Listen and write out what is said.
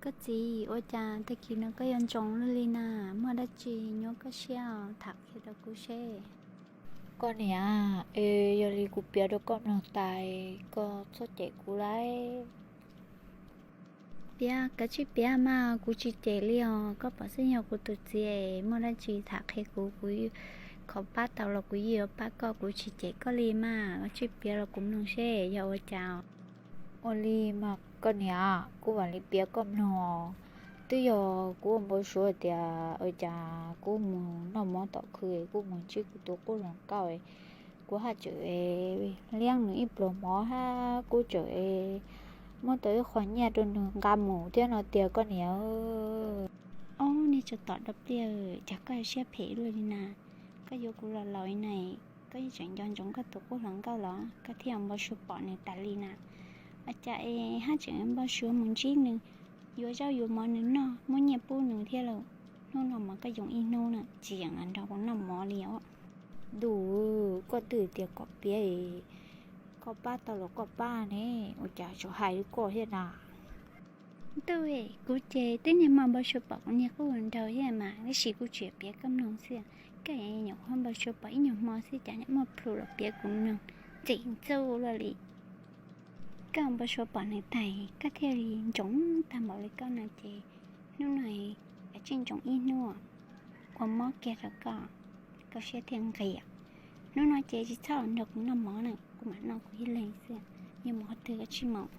Koj txiv, ua cas tag kis no koj yuav ntsoov luaj li na? Muaj dab tsi nyuaj koj siab os? Tham qhia rau kuv seb. Koj niam, es yog li kuv piav rau koj mloog tas, koj txhob cem kuv lauj. Piav, kav tsij piav mas, kuv tsis cem li os. Koj pom xwb, yog kuv tus txiv, muaj dab tsi tham qhia kuv, kuv kho pab tau los kuv yeej yuav pab koj, kuv tsis cem koj li mas. Kav tsij piav los kuv mloog seb yog ua cas. Ua li mas koj niam, kuv mam li piav koj mloog. Twb yog kuv ua npau suav tias ua cas kuv mus noj mov tom khw, kuv mus ntsib kuv tus qub hluas nkauj, kuv haj tseem liab nws ib pluag mov hab kuv tseem muab tau ib qho nyiaj rau nws nqa mus thiab no tiag koj niam. Ob, niag tsov tom dab pliag, cas koj siab phem luaj li na? Koj yuav kuv los laus li na, koj yeej tseem nco ntsoov koj tus qub hluas nkauj los koj thiaj npau suav pom nws tas li na? Ua cas es haj tseem npau suav mus ntsib nws, yuav zaub yuav mov nws noj, muab nyiaj pub nws thiab lauj? Hnub no mas koj yoo ib hnub na, tsis yeem los nrog kuv noj mov li os. Ntuj, koj twb tias kom piav, koj pab tau los koj pab ne, ua cas tseem hais li koj thiab na? Ntuj, kuv ces twb niag hmo npau suav pom kuv niag qub hluas nraug thiab mas, tab sis kuv tsuas piav koj mloog xwb. Koj nyuam qhuav npau suav pom ib nyuag hmo xwb cas muaj plhu los piav kuv mloog, txim ntxub luaj li. Koj npau suav pom nws tas koj thiaj li ntsoov tag npaum li koj no ces, hnub no kav tsij ntsoov ib hnub ua mob kiag rau koj, koj siab thiaj nqig. Hnub no ces tsis txhob los nrog kuv noj mov na, kuv mam noj kuv ib leeg xwb, yuav mus qhov twg koj tsij mus.